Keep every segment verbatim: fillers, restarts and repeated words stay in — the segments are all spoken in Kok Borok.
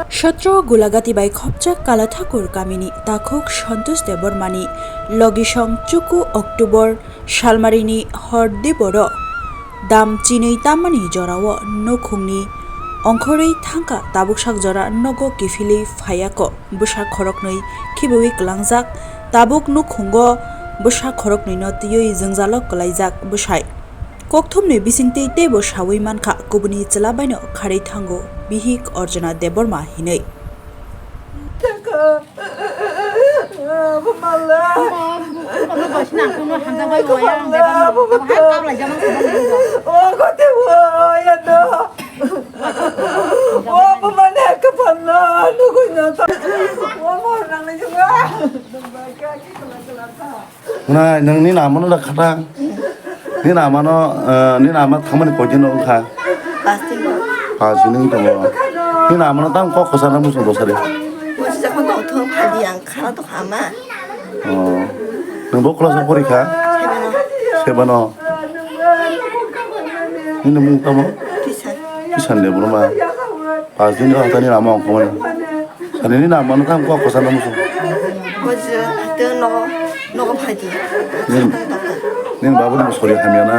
Sotro Gulagati bai khopjak Kalathakur kamini takhuk Santosh Debbarmani logisong chuku October salmarini hor diboro dam chinwi tammani jorao nukhungni ongkhorwi thangkha tabuksak jora nogo kiphilwi phaiya kok. Bwsa khoroknwi khibiwi kwlangjak. Tabuk nukhungo bwsa khoroknwino twiwi jwngjalo kwlaijak bwsai. Kokthumni bisingtwi teibo sawi mankha, kubuni chwla baino kharwi thango bihik Arjuna Debbarma hinwi. Nai, nwng nini amano da khatang. Nini amano, eh, nini ama thangmani koi din wngkha? Pas din. Pas din wng tongo. Nini amano tamo kok kwchangma muchung rw sari? Muchung jakma tong thung phadi ang khara tong ama. Oh. Nwng bo class o pori kha? Seven o. Seven o. Nini mung tamo? Kisan. Kisan Debbarma. Pas din wng thani ama ongkhormani. Sani nini amano tamo kok kwchangma muchung. Hojra, ate nogo, nogo phai di. Nini, nini babu ni sorry hamya na.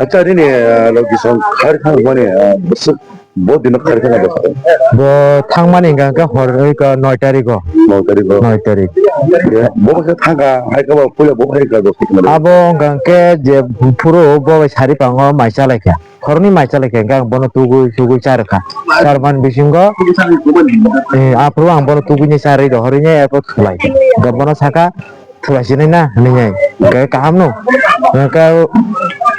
Acha, nini, ah, logisong khari thang mani, ah, bwswk bo dino khari thang bo? Bo thangmani hwnkha khe hor oi ka noi tarikh o. Noi tarikh o? Noi tarikh. Bo khe thangkha, hai khe bo puila bo hai kha bo. Abo hwnkha khe je phuru bo bai sari pango mai chalai kha. Khoroknwi mai chalai kha, hwnkhe ang bono tugui tugui cha rwkha. Charman bisingo, eh, aphuru ang bono tugui ni cha rwi rohorwi ni abo thulai kha. Hwnkhe bono sakha, "Thulai sinai na?" hinwi nai. Hwnkhe kaham no. Hwnkhe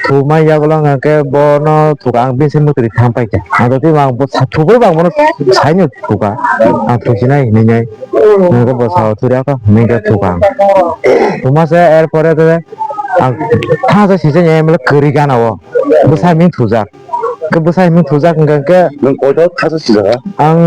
thumai yagulo hwnkhe bono thuka ang bini se mwtwrwi tham pai kha. Ang totwi ang bo sa-, thubui bo ang bono saino thuka. Ang thusinai hinwi nai. Hwnkhe bo sao thuri ako, hwnkhe thuka ang. Thuma se er pore khe ang thansa sijak ya emle kwrwi gana o. Bwsai ming thujak. Khe bwsai ming thujak hwnkha khe. Nwng koito thaso sijak ha? Ang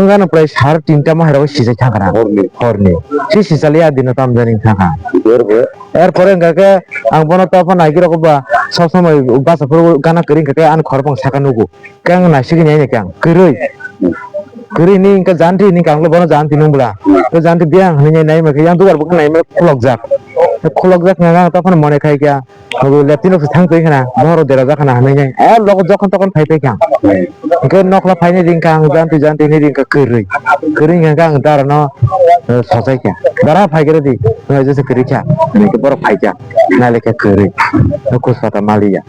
wngkha no prai sar tinta ma hairok sijak thangkha na. Horni? Horni. Si sijali a dino tamjani thangkha. Erpore? Erpore hwnkha khe ang bono topha naigwi rokba sob somoi basa phuru gana kwrwi hwnkha khe ani khorokbong saka nugo. Khe ang naisigwi nai khe ang kwrwi. Kwrwi ni hwnkha janti ni kanglo bono janti nung bwla. Khe janti biyang hinwi nai nai khe yang dugar bo khe nai khulokjak. Khulokjak hwnkha khe ang topha no mone khai khe. Obo leptino se thang twi khna, bohrok dera jak khna hinwi nai. Eh, logo jokhon tokhon phai phai kha. Hwnkhe nokla phaini ring kha, ang janti janti hinwi ring kha kwrwi. Kwrwi hwnkhe ang dara no, eh, sochai kha. Dara phai khe rw di, nwng jesa kwrwi kha. Hinwi khe borok phai kha. Nai le khe kwrwi. Kuspata maliya.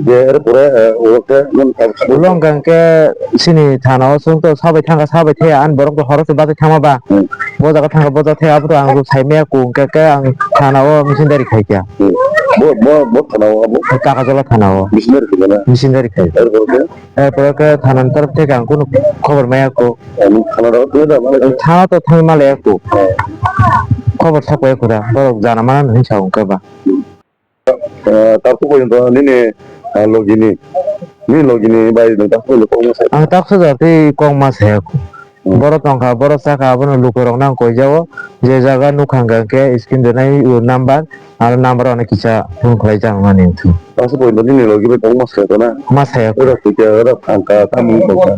Je, erpore, eh, obo khe, nung kha-, ulo hwnkha khe chini thana o chwng to sabai thangkha, sabai thaya, ani borok to horo se bachai thangma ba. Hmm. Bo jaga thangkha, bo jaga thaya, abo to ang sai maya kung khe, khe ang thana o missionary khai kha. Hmm. Bo, bo, bo thana o abo? Kakajola thana o. Missionary khai na? Missionary khai. Erpore khe? Erpore khe thana ni torop theke ang kunu khobor maya kung. Ani thana rok twi da male? Thana to thangwi male kung. Oh. Khobor sakbai kura, borok jana mana hinwi sa kung khe ba. Hmm. Ah, takhuk bai to nini, ah, logini, nini logini bai nwng takhuk bai kok ma sai? Ang takhuk bai tei kok ma saya. Hmm. Borok tongkha, borok chakha, abono lukurokno ang koijao. Je jaga nukha hwnkha khe screen rwnai o number, aro number ano kisa phone khlai jak mani wngkha. Takhuk bai to nini logi bai kok ma saya to na? Ma saya. Ora kisa, ora thangkha, tamung tongkha.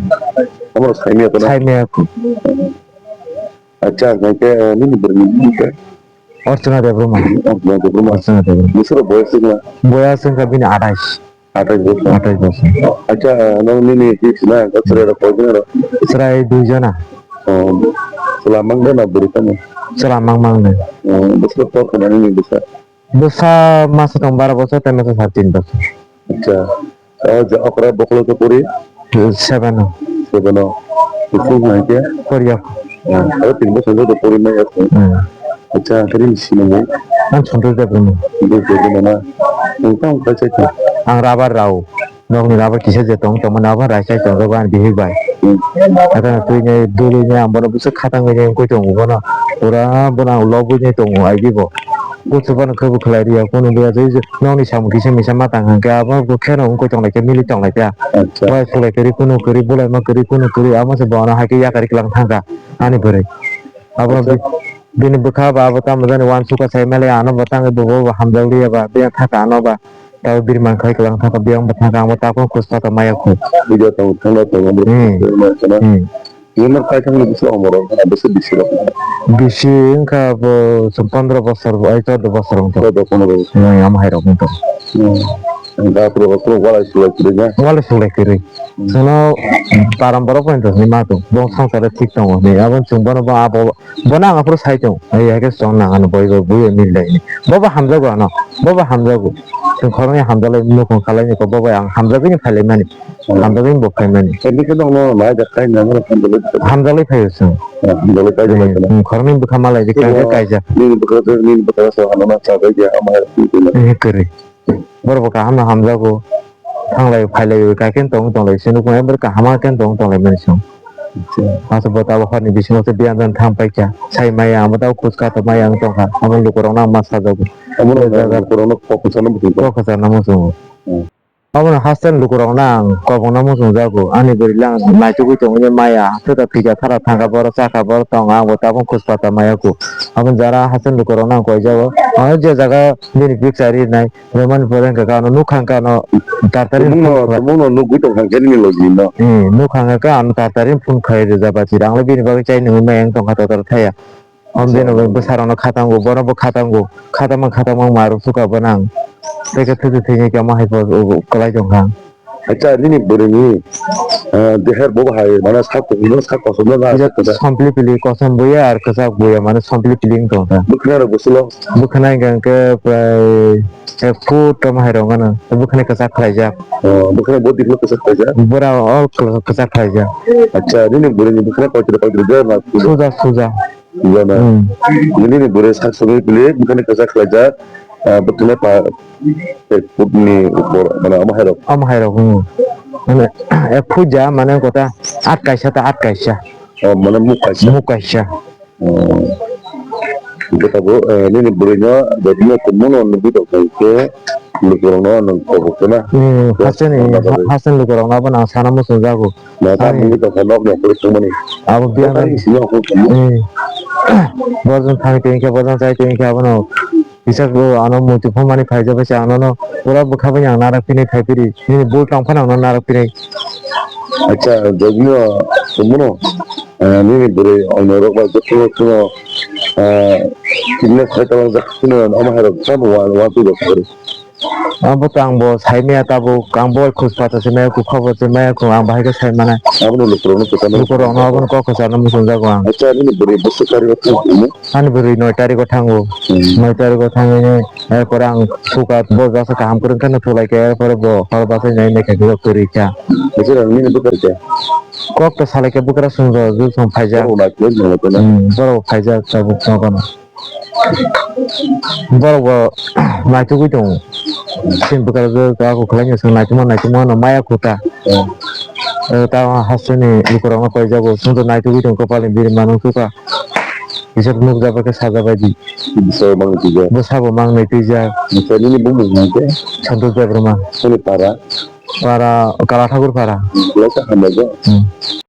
Amo sai maya to na? Sai maya. Acha, hwnkha khe, eh, nini bwrwini bumung khe? Archana Debbarma. Archana Debbarma. Archana Debbarma. Bwswk boyas wngkha? Boyas wngkha bini athais. Athais bosor? Athais bosor. Acha, nwng nini khe sina, chwrai rok koi jona rok? Chwrai dui jona. Oh, chwla mang de na bwrwi tamo? Chwla mang mang de. Oh, bwswk tor khna nini bwsa? Bwsa masa tong bara bosor, tei masa sar tin bosor. Acha. O je okra bokolo khe pori? Seven o. Seven o. Kusung hai khe? Four o. Hmm. Aro tin bosor jora pori mai ya khe? Hmm. Acha, khe nini sinimung? Ang Santosh Debbarma. Santosh Debbarma na? Nwng tamo khai chai kha? Ang Rabar Rao. Nokni abo kisa je tong tongmani abo raisai tongjak ani bihik bai. Hmm. Hathano twini dulwini ang bono bwswk khatangwi wngwi tongo bono. Pura bono ang lobwi tongo aibibo. Kuchuk bono khe bo khlai rwya kunu buya tei nokni samung kisa misa ma tang hwnkhe abo bo kheno wngwi tonglaikha mili tonglaikha. Acha. Bai sulai kwrwi kunu kwrwi bulaima kwrwi kunu kwrwi amo se bono hai khe yakarwi kwlang thangkha ani bwrwi. Abo Acha. bi-, bini bwkha ba abo tamo jani uansukha sai mali ano bo tangwi bo bo hamjak liya ba biyang thaka ano ba. Tei bini man khai kwlang thangkha biyang bo thangkha amo takhuk khus pata maya khu. Video tong thangna tong amo. Hmm. Hmm. Yunor kai thangni bisi omoro bisi bisi rok. Bisi wngkha bo chwng pondro bosor bo ai chordo bosor wngkha. Chordo pondro. Hmm, amo hai rok wngkha. Hmm. Da pro pro walai sulai kwrwi na. Walai sulai kwrwi. Hmm. Sono param borok bai tongni ma tong. Bong sangsare thik tongo. Ni abo chwng bono bo abo Bono ang aphuru sai tongo, "Ai, hai khe chwng nang ano boi boi bui mil dai," hinwi. Bobo hamjago ano, bobo hamjago. Chwng khoroknwi hamjaklai, nukhung khalainwi kok, bobo ang hamjagwini phailaimani, hamjagwini bo phaimani. Hamjaklai phaio chwng. Hamjaklai phaio chwng. Hmm, khoroknwi bwkha malai di, kaijak, kaijak. Nini bwkha, nini bwkha sa hano na sa bai ya, ama hai. Eh, kwrwi. Borok bo kaham no hamjago. Thanglai phailai kaikhe tong tonglai se nukmani borok kaham khe tong tonglai mani song. Asa bo tabo horni bisingo se biyan jan thang paikha. Sai maya amo tabo kuchka to maya wng tongkha. Amo lukurok no ma sajago. Amo lukurok no kok kwchangno muchungo. Kok kwchangno muchungo. Hmm. Abo no haste lukurok no ang kobong no muchung jago. Ani bwrwi lang naitugwi tongwi maya. Tei thika thara thangkha borok chakha borok tongo. Ang bo tabuk kuchka to maya ku. Abo jara haste lukurok no ang koi jago. Ang je jaga bini picture rinai. Romani pore hwnkha khe ano nukha hwnkhe ano tartari phone khai. Tumungno nugwi tongkha hwnkhe nini logi no. Hmm, nukha hwnkhe ano tartari phone khai rijak bai chwrang le bini bagwi chai nungwi maya wng tongkha total thaya. Om bini bwsarokno khatango, bono bo khatango, khatama khatama wng marwk sukha bono ang. Tei khe thwi thwi thwini khe omo hai bo kwlai tongkha. Acha, nini bwrwini, eh, deher bo hai, mane sak kosom no, sak kosom no, na sak kosom. Sompli pili kosom buya ar kwchak buya, mane sompli pili wng tong kha. Bwkhwnai rok bwswlo? Bwkhwnai hwnkha hwnkhe prai ek foot tamo hai rok gana. Bwkhwnai kwchak khlaijak. Oh, bwkhwnai bo dikno kwchak khlaijak? Bwra all kwchak khlaijak. Acha, nini bwrwini bwkhwnai koitor koitor de na? Suja, suja. Suja na? Hmm. Nini bwrwi sak sogwi pili bwkhwnai kwchak khlaijak. Ah, bwkhwnai pa ek foot ni upor, mane omo hai rok. Omo hai rok, hmm. Mane, ek foot ja, mane kota at kaisa ta at kaisa. Oh, mane muk kaisa. Muk kaisa. Oh. Hwnkhe tabuk, eh, nini bwrwino, bwrwino tongmano nugwi tongkha hwnkhe, lukurokno nwng kobok khna. Hmm, hasteni, hasteni lukurokno abono ang sana muchung jago. Nokha nugwi tongkha, nokni okolog thangmani. Abo biya. Nokha ni simi okolog thangmani. Hmm. Bojong thangwi tongkha, bojong chai tongkha abono. Kisa bo ano muitu phomani phaijak bai se ano no pura bwkha bai ang narak phini phai phiri nini bul tong phano ang narak phini. Acha, jagino tongmano, eh, nini bwrwi onno rok bai joto joto, eh, kidney sai talang jak phino omo hai rok sabo wan wan tu rok. Abo to ang bo sai maya tabuk, ang bo khus pata se maya ku, khobor se maya ku, ang bahai khe sai manai. Abono lukurokno kwchangno. Lukurokno abono kok kwchangno muchung jago ang. Acha, nini bwrwi bwswk kari o thang tongmo? Ani bwrwi noi tariko thango. Hmm. Noi tariko thangwi, erpore ang suka bo jasa kaham kwrwng kheno thulai khe, erpore bo hor bachai nai nai khe kwrwi kha. Bwswk rang nini bwkha khe? Kok to salai khe bwkra sung rw, jul song phaijak. Borok nai khe nang khe na? Hmm, borok phaijak tabuk nogono. Borok bo naitugwi tongo. Chini bwkra je kha kwlai no chwng naitukma naitukma no maya khuta. Hmm. Eh, ta hasteni lukurokno koi jago, chwngno naitugwi tong, kopalni bini manwi khuka. Kisa nukjak bai khe sajak bai di. Bwsabo mang twijak. Bwsabo mang nai twijak. Nini bumung hwnkhe? Santosh Debbarma. Nini para? Para Kala Thakur para. Belai khe hambai khe. Hmm.